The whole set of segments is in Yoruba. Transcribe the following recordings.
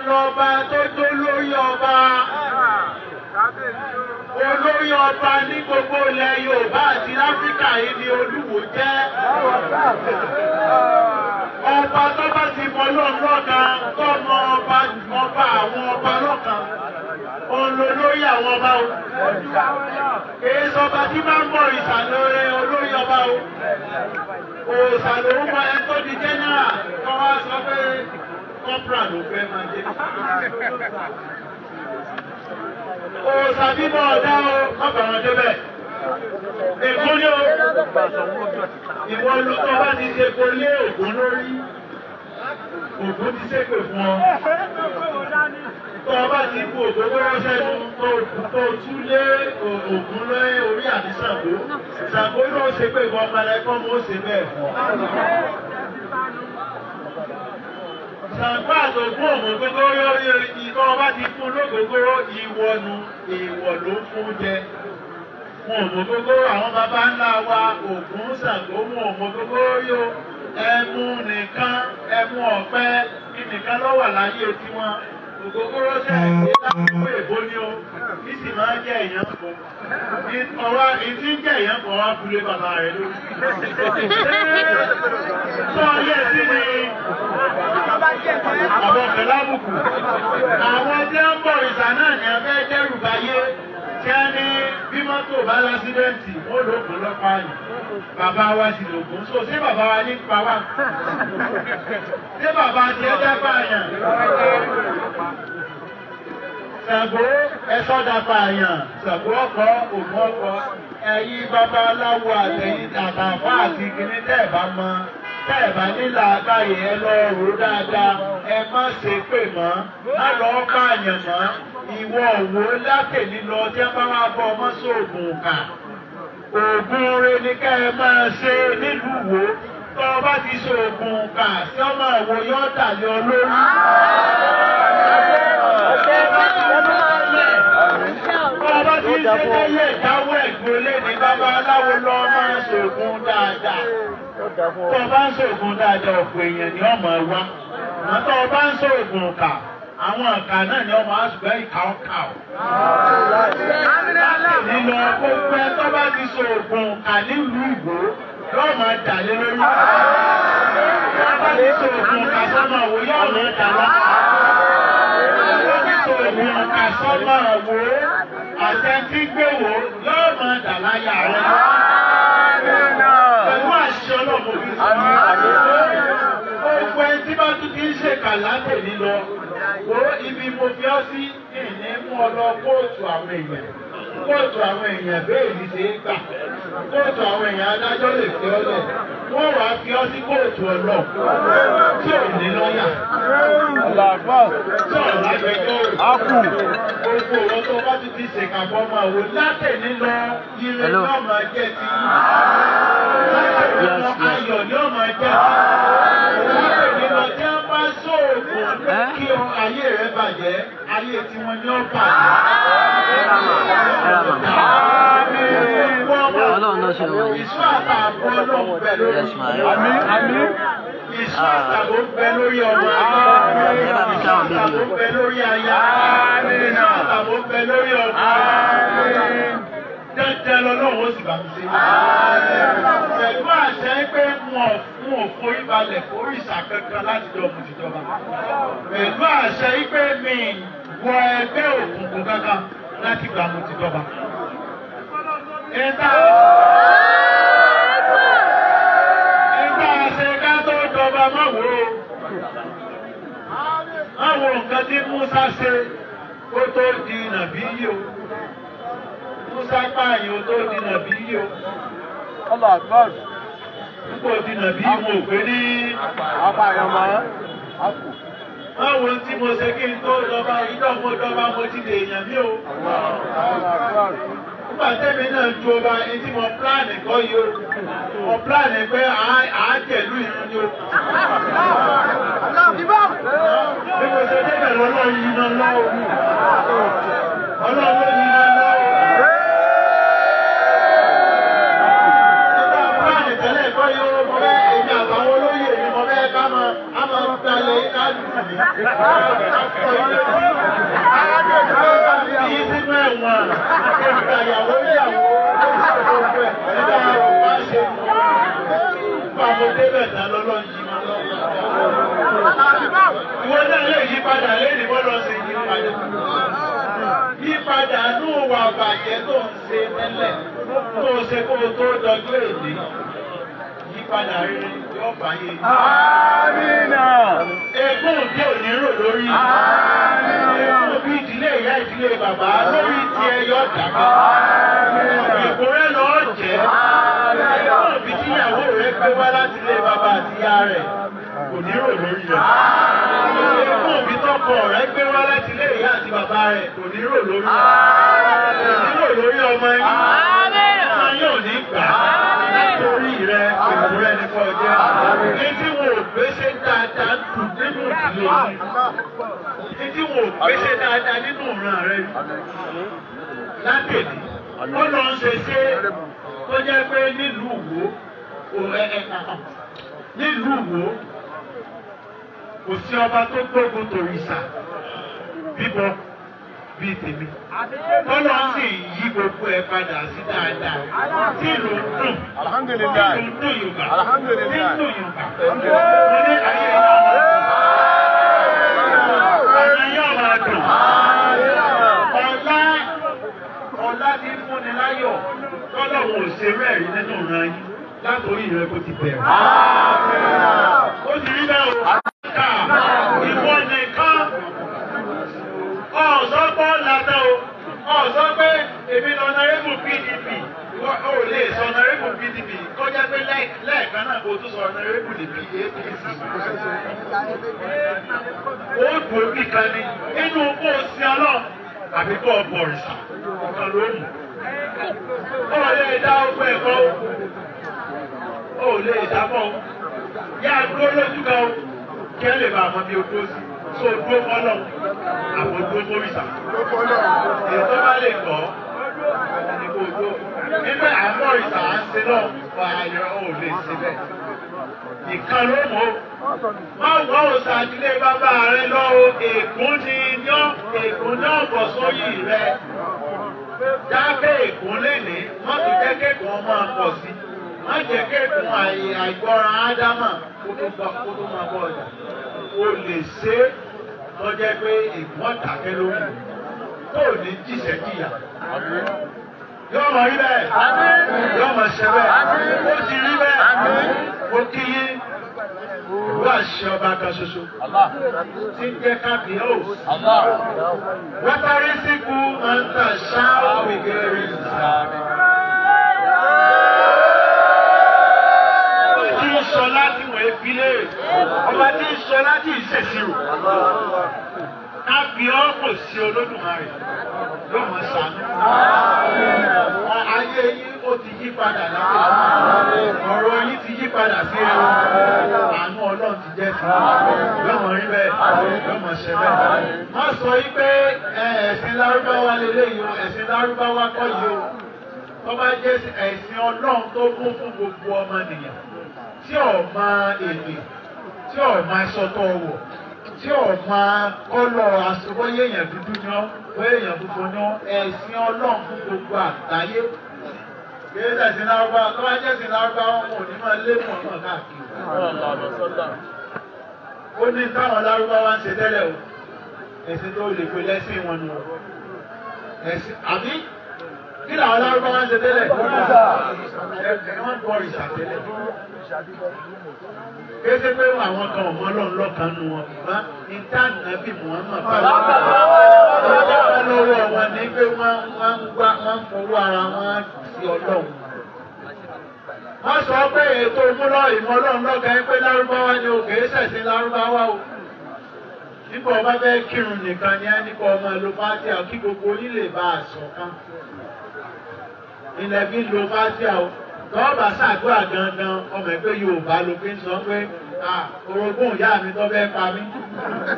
lọ́ba tó tó lórí ọba. Olórí ọba ní gbogbo ilẹ̀ Yorùbá àti Áfíríkà yìí ni Olúwo jẹ́. Ọba tó bá ti mọ Ọlọ́run lọ́kan tó mọ ọba ọba àwọn ọba lọ́kan. Òun ló lórí àwọn ọba o. Kìí sọba tí máa ń bọ̀ ìsàlẹ̀ olórí ọba o. Òòsà lòún mọ ẹni tó di jẹ́nẹ́rà tó wá sọ pé kọ́pra ló fẹ́ máa jẹ́. Òòsà bíbọ̀ ọ̀dá o, ọba wọn débẹ̀. Èkó ni o, ìwọ ló tó bá ti ṣe kó lé Ògún lórí. Ògún ti ṣépè fún ọ. Tó o bá ti bu ògógóró sẹ́nu tó tú lé Ògún lé orí àti Ṣàngó. Ṣàngó ló ṣe pé ìwọ ọmọ ẹlẹ́kọ́ mọ́ ó ṣe bẹ́ẹ̀ fún ọ. Ṣàngó àtògún òmùgógóró ìtọ́ ọba ti fún lógógóró ìwọ̀nù èèwọ̀ ló ń fún jẹ. Wọn òmùgógóró àwọn baba ńlá wa Ògún Ṣàngó wọn òmùgógóró yó. Ẹmu nìkan ẹmu ọ̀pẹ nìkan ló wà láyé tiwọn. Ògógóró sẹ́yìn lákòókò èbó ni o, kí sì máa jẹ́ èèyàn pọ̀. Ọwọ́ ìdí ń jẹ́ èèyàn pọ̀ wá fúlé bàbá rẹ̀ lórí. Sọ yẹ sí ni àwọn ọ̀fẹ́ lábùkù. Àwọn tí ń bọ̀ ìsà náà ni a fẹ́ dẹ́rù báyé tí a ní bí mọ́tò bá lásídẹ́ǹtì wọ́n lóògùn lọ́pàá yìí. Bàbá wa sì lògùn. So ṣé bàbá wa ní pa wá? Ṣé bàbá tiẹ̀ dápá yàn? Ṣàngó ẹ̀sọ́ dápá yàn. Ṣàngó ọkọ̀ Ògún ọkọ̀. Ẹ̀yin babaláwo àtẹ̀yìn àtàfà àti kìnní tẹ́ ẹ̀ bá mọ. Tẹ́ ẹ̀ bá nílà àgbáyé ẹ lọ rò dáadáa. Ẹ má ṣe pè mọ́. Má lọ pààyàn mọ́. Ìwọ òwò látẹ̀lí lọ tí ẹ bá wá bọ́ ọmọ sóògùn kà. Ògùn re ni ká ẹ máa ṣe nílùú Ìwó. Tọ́ ọ bá ti ṣe ògùn kà sí ọmọ ìwò yóò dàlẹ́ ọ lórí. Tọ́ ọ bá ti ṣe tẹ́lẹ̀ dáwọ́ ẹ̀gbọ́n lé ní babaláwo lọ máa ṣe ògùn dáadáa. Tọ́ ọ bá ń ṣe ògùn dáadáa ọ̀pọ̀ èèyàn ni ọmọ wa. Àmọ́ tọ́ ọ bá ń ṣe ògùn kà àwọn ọ̀kà náà ni ọmọ àṣùgbẹ́ ìkà ọ̀kà ọ̀. Lílọ gbogbo ẹ tó bá ti ṣe ògùn kà nílùú Ìwó yóò máa dà lé lórí. Tó bá ti ṣe ògùn kà sọ́mọ wò yóò máa dà lọ. Tó bá ti ṣe ògùn kà sọ́mọ wò àtẹ̀tí gbé wò yóò máa dà láyà rẹ̀. Pẹ̀lú àṣẹ Ọlọ́run fi sọ. Gbogbo ẹni tí bá tún ti ń ṣèkà látẹ̀lí lọ. Wo ibi mo fi ọ́ sí ìní mú ọ lọ kóòtù àwọn èèyàn. Kóòtù àwọn èèyàn béèlì ṣe é gbà. Kóòtù àwọn èèyàn adájọ́ lè fi ọ́ lẹ̀. Wọ́n wàá fi ọ́ sí kóòtù ọlọ́ tí ò ní lọ́yà. Tí ò lágbẹjọ́rò. Gbogbo ìwọ tó bá ti ti ṣèkà fọmọ àwò látẹ̀lí lọ ire náà máa jẹ́ ti yín. Látẹ̀lí lọ ayọ̀ ni ó máa jẹ́ ti yín. Látẹ̀lí lọ tí wọ́n bá sóògùn kí ayé rẹ bàjẹ́, ayé tiwọn ni ó bàjẹ́. Ọlọ́run ló ṣe wọ̀nyí. Ìṣú àtààbọ̀ Ọlọ́run bẹ lórí. Ìṣú àtààbọ̀ ń bẹ lórí ọmọ. Ìṣú àtààbọ̀ ń bẹ lórí aya. Ìṣú àtààbọ̀ ń bẹ lórí ọmọ. Dandan lọ́lọ́run ó sì bá mi ṣe. Pẹ̀lú àṣẹ pé wọn ò forí balẹ̀ foríṣà kankan láti jọ mo ti jọba. Pẹ̀lú àṣẹ pé mi wọ ẹgbẹ́ òkùnkùn kankan láti gbà mo ti jọba. Ìta ṣe ká tó jọba má wò ó. Má wo nǹkan tí Musa ṣe kó tó di nàbí yìí o. Musa pààyàn ó tó di nàbí yìí o. Púpọ̀ di nàbí mo pè ní Báwo tí mo ṣe kí n tó jọba ìjọ mo jọba mo ti lè yàn mí o. Nígbà tẹ́mi náà ju ọba ẹni tí mo pílánì kọ́ yìí o. Mo pílánì pé àá jẹ̀lú ìrún ni o. Bí mo ṣe débẹ̀ lọ́lọ́ yìí náà lọ́wọ́. Ọlọ́run ló yìí náà lọ́wọ́. Nígbà pílánì tẹ́lẹ̀ kọ́ yìí o, mo fẹ́ èmi àtàwọn olóyè mi mo fẹ́ ká máa gbalẹ̀ yín ká lù yín. Yí sínú ẹ̀wọ̀n, ìyàwó ìyàwó, ẹ̀dá wá ṣe. Báwo débẹ̀ ta lọ́lọ́ yí máa lọ́wọ́. Ìwọ náà lè yí padà lẹ́yìn bọ́lọ́ ṣe yí padà. Yípadà nù wà bàjẹ́ tó ń ṣe tẹ́lẹ̀ tó ṣe kó o tó dọjú èdè. Yípadà rere yóò báyé. Àmín. Ègún bí ò ní rò lórí. Ègún bí ìdílé ìyá ìdílé bàbá lórí tiẹ̀ yóò dàgbà. Ègún rẹ̀ lọ́ọ́ jẹ́. Ègún bí tíyàwó rẹ̀ gbé wá láti ilé bàbá àti ìyá rẹ̀ kò ní rò lórí rẹ̀. Ègún bí tọkọ rẹ̀ gbé wá láti ilé ìyá àti bàbá rẹ̀ kò ní rò lórí rẹ̀. Kò ní rò lórí ọmọ yín. Ọmọ yín ò ní gbà á. Nítorí rẹ̀ ègún rẹ̀ ní kò jẹ́. Etí wo gbèsè dáadáa dùn nínú ìdílé yìí. Etí wo gbèsè dáadáa nínú ìran rẹ̀ yìí. Látẹ̀lé, ó lọ ń ṣe ṣe tó jẹ́ pé nílùú Ìwó nílùú Ìwó kò sí ọba tó gbógun tòrìṣà bíbọ bíi tèmi. Tọ́lọ́ sì yí gbogbo ẹ̀ padà sí dáadáa. Tí ìlú ń dùn. Alhamdulillah. Tí ìlú ń dùn Yorùbá. Alhamdulillah. Tí ń dùn Yorùbá. Mo ní ayé ọ̀nà yóò máa dùn. Ọlá ọlá ti ń fúnni láyọ̀. Tọ́lọ̀ wọn ò ṣe rẹ́ẹ̀rí nínú ìran yín látòrí rẹ kó ti bẹ̀rẹ̀. Ó ti rí bẹ́ẹ̀ o. Ìwọ nìkan ọ̀sọ́ pọ́ látọ̀ o ọ̀sọ́ pé èmi lọ nọrẹ́bù PDP ìwọ ò lè sọ nọrẹ́bù PDP kó jẹ́ pé lẹ́ẹ̀kan náà kó tún sọ nọrẹ́bù ní APC. Ó dùn òbí kan ni inú kó o sin Ọlọ́run àbí kó o bọ̀ òrìṣà kan ló mú. Ó lè dá ọgbẹ́ ẹ̀kọ́ o ò lè dábọ̀ o yá a dúró lójú kan o kí ẹ lè bá àwọn bí o dúró sí so dúró fọlọ́ àwọn dúró fórìṣà èyí tó bá lè kọ́ ẹni kó dúró nígbà àwọn òrìṣà à ń ṣe náà wà á yọ ò lè ṣe bẹ́ẹ̀ ìkan ló mọ̀ o má wọ òòṣà ìdílé bàbá rẹ lọ o ègún ni yán ègún náà bọ̀ sóyè rẹ dákẹ́ ègún lénìí má tún jẹ́ kéèkún máa pọ̀ sí má jẹ́ kéèkún àìgbọràn ádámà kó tó máa bọ̀ ọjà o lè ṣe é tó jẹ́ pé ègún ọ̀dàkẹ́ lórí tó ò ní jíṣẹ́ jìyà. Yóò mọ̀ rí bẹ́ẹ̀, yóò mọ̀ ṣe bẹ́ẹ̀, ó ti rí bẹ́ẹ̀, ó kí yín ìlú àṣẹ ọba kan ṣoṣo tí ń jẹ́ kábíyèsí. Wátàrí síkú máa ń tà ṣáà òwìgẹ́rì ìsàmì. Ọba tí ń sọ láti wọ̀ ẹ́bílẹ̀, ọba tí ń sọ láti ìṣèṣirò. Kábíyọ́ kò sí Olódùmarè yóò mọ̀ ṣàánú. Ayé yín ó ti yí padà lábẹ́. Ọ̀rọ̀ yín ti yí padà sí ẹ̀rọ. Àánú Ọlọ́run ti jẹ́ sí. Yóò mọ̀ rí bẹ́ẹ̀, yóò mọ̀ ṣe bẹ́ẹ̀. Má sọ yí pé ẹ̀sìn Lárúbáwá leléyìí o, ẹ̀sìn Lárúbáwá kọ́ yìí o. Tó bá jẹ́ ẹ̀sìn Ọlọ́run tó kún fún gbogbo ọmọnìyàn tí ò máa èdè, tí ò máa sọtọ̀ wọ̀, tí ò máa kọ́lọ̀ aṣọ bóyá èèyàn dúdú ni ọ́, bóyá èèyàn funfun ni ọ́, ẹ̀sìn Ọlọ́run fún gbogbo àgbáyé. Kìí ṣẹ̀sìn Lárúbáwá, tó bá jẹ́ ẹ̀sìn Lárúbáwá wọn ò ní máa lé mọ̀ náà káàkiri. Ó ní táwọn Lárúbáwá ń ṣe tẹ́lẹ̀ o, ẹ̀sìn tó lè pe lẹ́sìn wọn nù. Ẹ̀sìn àbí kí làwọn Lárúbáwá ń ṣe tẹ́lẹ̀? Wọ́n bọ òrìṣà tẹ́lẹ̀. Kéṣe pé àwọn kan ò mọ Ọlọ́run lọ́kàn nu wọn, ṣùgbọ́n ìtànàbí Muhammad bá lọ́wọ́ wọn ní pé wọ́n ń gbá wọ́n ń fowó ara wọn sí Ọlọ́run. Wọ́n sọ pé ètò ìmúlọ̀ ìmọ̀ Ọlọ́run lọ́kàn pé Lárúbáwá ni o kìí ṣẹ̀sìn Lárúbáwá o. Nígbà ọba fẹ́ kírun nìkan ni á ní kó ọmọ lo Fátíà kí gbogbo yín lè bá a ṣọ̀kan. Ilẹ̀ fi ń lo Fátíà o. Tọ́ọ̀bà ṣàdúrà gangan ọmọ ẹgbẹ́ Yorùbá ló fi ń sọ pé orogún ìyá mi tó fẹ́ pa mí.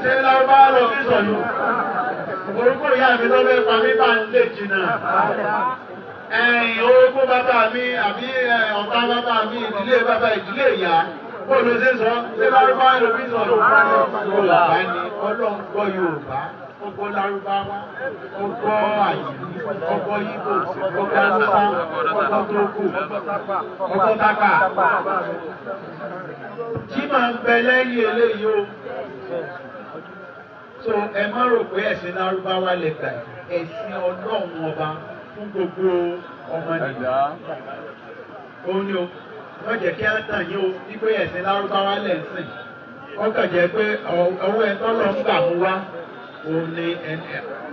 Ṣé Lárúbáwá ló fi sọ yìí? Orogún ìyá mi tó fẹ́ pa mí bá ń lè jìnnà. Ẹ̀yìn orogún bàbá mi àbí ọ̀tá bàbá mi ìdílé bàbá ìdílé ìyá Bó ló ṣe sọ, ṣé Lárúbáwá ló fi sọ? Yorùbá ni Ọlọ́run gbọ́ Yorùbá, ó gbọ́ Lárúbáwá, ó gbọ́ Àyìnbí, ó gbọ́ Yíbò, ó gbọ́ Haúsá, ó gbọ́ Tógò, ó gbọ́ Tápà. Jí máa ń bẹ lẹ́yìn eléyìí o. So ẹ má rò pé ẹ̀sìn Lárúbáwá lè gbà, ẹ̀sìn Ọlọ́run ọba fún gbogbo ọmọnìyàn. Òun ni o, wọ́n jẹ́ kí á tàn yín o, wípé ẹ̀sìn Lárúbáwá lẹ̀ ń sìn. Wọ́n kàn jẹ́ pé ọwọ́ ẹ tọ́lọ́ ń gbà mú wá, òun ni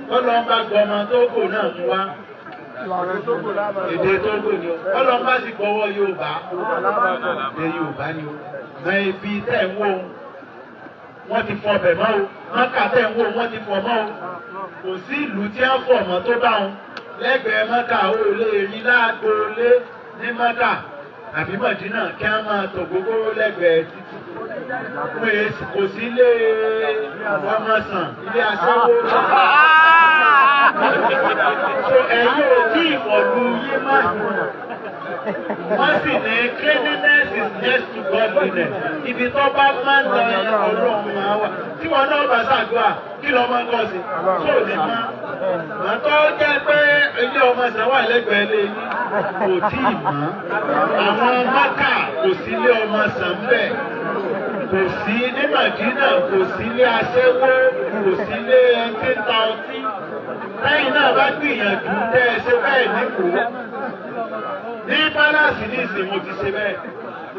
tọ́lọ́ ń bá gbọ́ ọmọ Tógò náà mú wá. Èdè Tógò ni o. Tọ́lọ́ ń bá sì gbọ́wọ́ Yorùbá, èdè Yorùbá ni o. Mọ ibi tẹ̀ ń wò ó, wọ́n ti fọ ọbẹ̀ mọ́ o. Mọ́kà tẹ̀ ń wò wọ́n ti fọ mọ́ o. Kò sí ìlú tí wọ́n fọ̀ mọ́ tó bá wọn. Lẹ́gbẹ̀ẹ́ Mọ́kà ó lè rí lágboolé ní Mọ́kà àbí Mọ̀dínà kí wọ́n máa tò gbogbooro lẹ́gbẹ̀ẹ́ títì. Kò sí ilé ọmọ sàn, ilé aṣẹ́wó. So ẹ̀yin ò tí ìkọlù yín mọ́. Wọ́n sì ní cleanliness is next to godliness. Ibi tó bá máa ń lọ Ọlọ́run máa wà. Tí wọn náà bá ṣàdúrà, kí lọ máa ń kọ́ sí? Tó ní mọ́. Màá tó jẹ́ pé ilé ọmọ sàn wà lẹ́gbẹ̀ẹ́ lé yín, kò tí ì mọ́. Àwọn Mákà kò sí ilé ọmọ sàn bẹ́ẹ̀. Kò sí ní Màdínà, kò sí ilé aṣẹ́wó, kò sí ilé ẹni tí ń ta ọtí. Lẹ́yìn náà bá gbìyànjú tẹ́ ẹ ṣe bẹ́ẹ̀ nípò. Ní pálásì ní ìsìn mo ti ṣe bẹ́ẹ̀.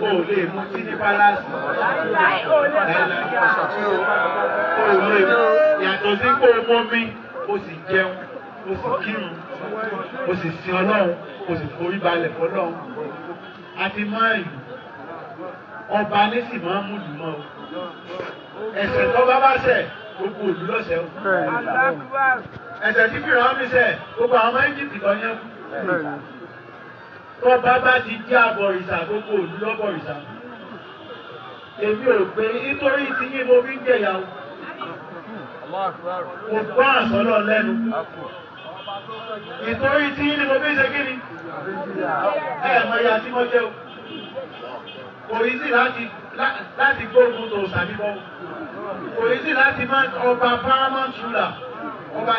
O ò lè mutí ní pálásì. O ò lè yàtọ̀ sí kó o mọ́mí, o sì jẹun, o sì kírun, o sì sin Ọlọ́run, o sì forí balẹ̀ fọlọ́run. A ti mọ ìlú. Ọba ní sì máa ń mú ìlú mọ́ o. Ẹ̀ṣẹ̀ tó bá bá ṣẹ̀, gbogbo ìlú lọ́sẹ̀ o. Ẹ̀ṣẹ̀ tí Fìràwọ́n ṣẹ̀, gbogbo àwọn ọmọ Íjíbítì kan yẹn kú. Tọ́ba bá ti jẹ́ abọ̀rìṣà, gbogbo òlú lọ́bọ̀rìṣà. Èmi ò pé nítorí tí yín mo fi ń jẹ̀yà o. Mo gbọ́ àsọ́lọ̀ lẹ́nu. Ìtorí tí yín ni mo fi ń ṣe kí ni? Ẹ mọ ìyá tí mo jẹ́ o. Kò yí sí láti gbógun tó sàbíbọ̀. Kò yí sí láti má ọba paramount ruler. Ọba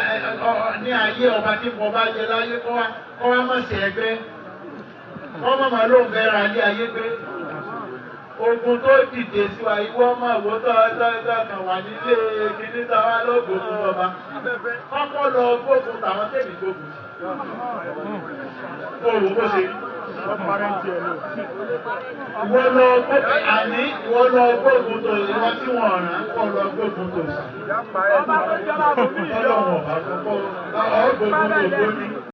ní ayé ọba tí mo bá jẹ láyé kọ́ wá mọ̀ sí ẹgbẹ́. Wọ́n mọ̀ máa ló ń fẹ́ ra ilé ayé pé ogun tó dìde sí wa ìwọ máa wò tọ́ kan wà nílé kíní tá wá lọ́gbọ̀gùn lọ́ba. Kọ́kọ́ lọ gbógun tàwọn tèmi gbógun sí. Òwò bó ṣe rí. Ìwọ lọ gbógun àní ìwọ lọ gbógun tó ìwọ tí wọ́n rán kọ́ lọ gbógun tó sàn. Ọlọ́run ọ̀bá kọ́kọ́ ọ̀gbógun tó gbóni.